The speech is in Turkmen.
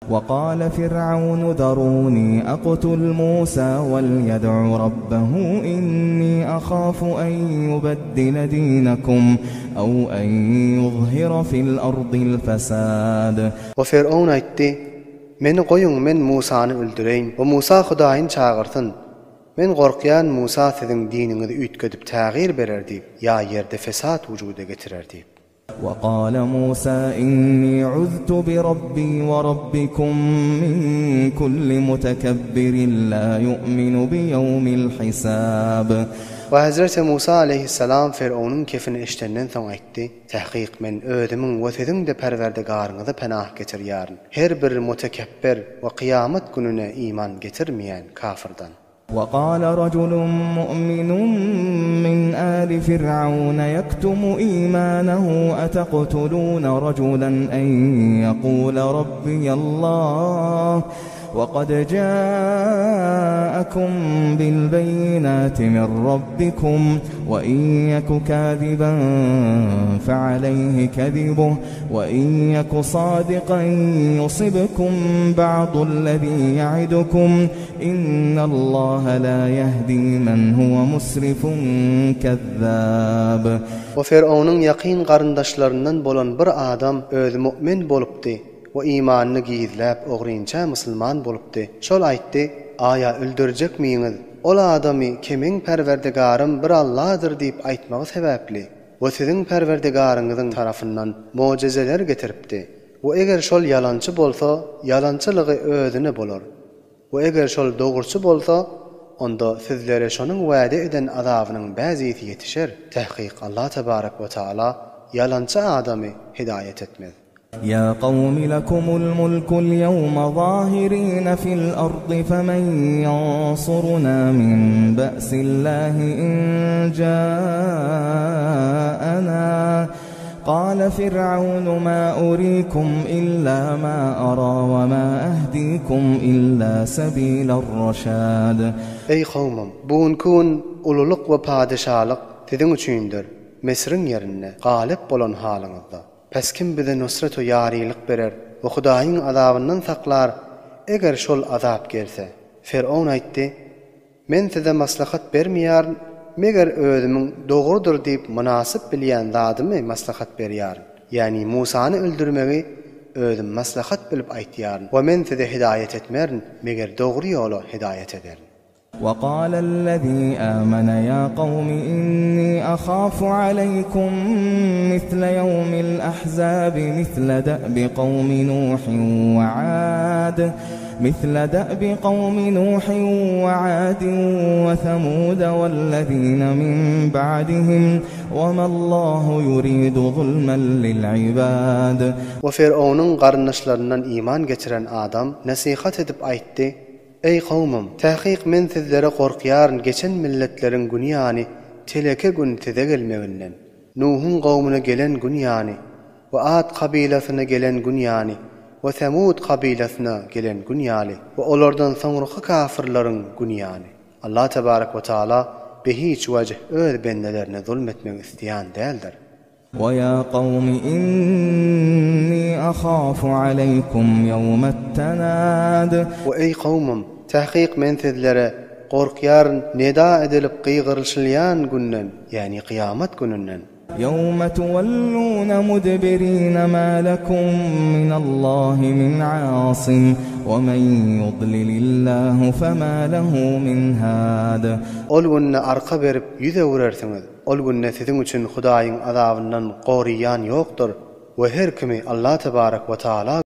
وقال فرعون ذروني أقتل موسى وليدع ربه إني أخاف أن يبدل دينكم أو أن يظهر في الأرض الفساد. We Ferowun aýtdy, Meni goýuň, men Musany öldüreýin we Musa Hudaýyny çagyrsyn. Men gorkýan Musa siziň diniňizi üýtgedip tägyr berer diýip, ýa ýerde fesat wujuda getirer diýip. وقال موسى إني عذت بربي وربكم من كل متكبر لا يؤمن بيوم الحساب. We Hezreti Musa aleýhissalam Ferownyň kefini eşidenden soň aýtdy, Tahkyk men özümiň we siziň-de Perwerdigaryňyza penah getirýärin, her bir mutekepber we kyýamat gününe iman getirmeýän kafyrdan. وقال رجل مؤمن من آل فرعون يكتم إيمانه أتقتلون رجلا أن يقول ربي الله وقد جاءكم بالبينات من ربكم وإن يك كاذبا فعليه كذبه وإن يك صادقا يصبكم بعض الذي يعدكم إن الله لا يهدي من هو مسرف كذاب. We Ferownyň ýakyn garyndaşlaryndan bolan bir adam özi mu'min bolupdy we imanyny gizläp ogrynça musulman bolupdy. Şol aýtdy, Aýa öldürjekmiňiz ol adamy ki meň Perwerdigarym bir Alladyr diýip aýtmagy sebäpli we siziň Perwerdigaryňyzyň tarapyndan mojezeler getiripdi. We eger şol ýalançy bolsa, ýalançylygy özüne bolar. We eger şol dogruçy bolsa, onda sizlere şonuň wäde eden azabynyň bäzisi ýetişer. Tahkyk Allah tebarek we taala ýalançy adamy hidaýet etmez. يا قوم لكم الملك اليوم ظاهرين في الأرض فمن ينصرنا من بأس الله إن جاءنا قال فرعون ما أريكم إلا ما أرى وما أهديكم إلا سبيل الرشاد. Eý kowmum! Bu günki gün ululyk we padyşalyk siziň üçindir, Müsüriň ýerinde galyp bolan halyňyzda. Pes kim bize nusrat we ýarylyk berer we Hudaýyň azabyndan saklar, eger şol azap gelse? Ferowun aýtdy, Men size maslahat bermeýärin, meger özümiň dogrudyr diýip mynasyp bilýän zadymy maslahat berýärin, ýagny Musany öldürmegi özüm maslahat bilip aýtýaryn we men size hidaýat etmerin, meger dogry ýola hidaýat ederin. وقال الذي آمن يا قوم إني أخاف عليكم مثل يوم الأحزاب مثل دأب قوم نوح وعاد مثل دأب قوم نوح وعاد وثمود والذين من بعدهم وما الله يريد ظلما للعباد. We Ferownyň garyndaşlaryndan iman getiren adam nesihat edip aýtdy, Eý kowmum! Takyk men sizlere gorkýaryn geçen milletleriň güni ýany teleke gün size gelmeginden. Nuhuň kowmuna gelen gün ýany we Ad kabylasyna gelen gün ýany we Semud kabylasyna gelen gün ýaly we olardan soňraky kafyrlaryň güni ýaly. Allah tebarek we taala bihiç wejh öz bendelerine zulm etmegi isleýän däldir. ويا قوم إني أخاف عليكم يوم التناد. We eý kowmum! Tahkyk men sizlere gorkýaryn neda edilip gygyryşylýan günden, ýagny kyýamat gününden. يوم تولون مدبرين ما لكم من الله من عاصم ومن يضلل الله فما له من هاد. Ol günde arka berip ýüz öwrersiňiz, ol günde siziň üçin Hudaýyň azabyndan goraýan ýokdur we her kimi Allah tebarek we taala.